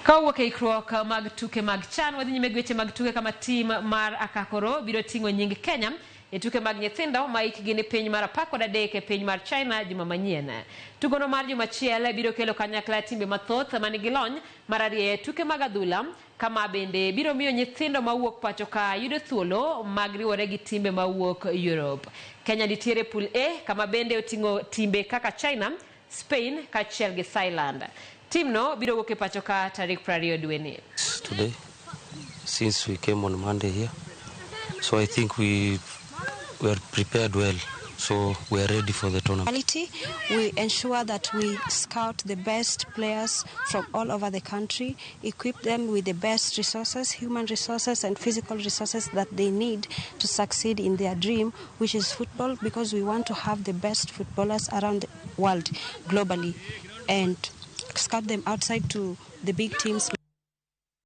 Kawuok e ikruok mag tuke mag CHAN, wadhi nyime gi weche mag tuke kama tim mar Akakoro biro ting'o nying Kenya e tuke mag nyithindo ma hikgi ni piny mar 13 e piny mar China juma manyien. Tugono mar juma achiel biro kelo kanyakla timbe mathoth manigi lony mar arieya e tuke mag adhula kama bende biro miyo nyithindo mawuok pacho ka yudo thuolo mag riwore gi timbe mawuok Europe. Kenya nitiere e pool A kama bende oting'o timbe kaka China, Spain kaachiel gi Thailand. Timno biro wuok e pacho ka tarik 20 dweni. Today, since we came on Monday here, so I think we are prepared well, so we are ready for the tournament. Quality, we ensure that we scout the best players from all over the country, equip them with the best resources, human resources and physical resources that they need to succeed in their dream, which is football, because we want to have the best footballers around the world globally and scout them outside to the big teams.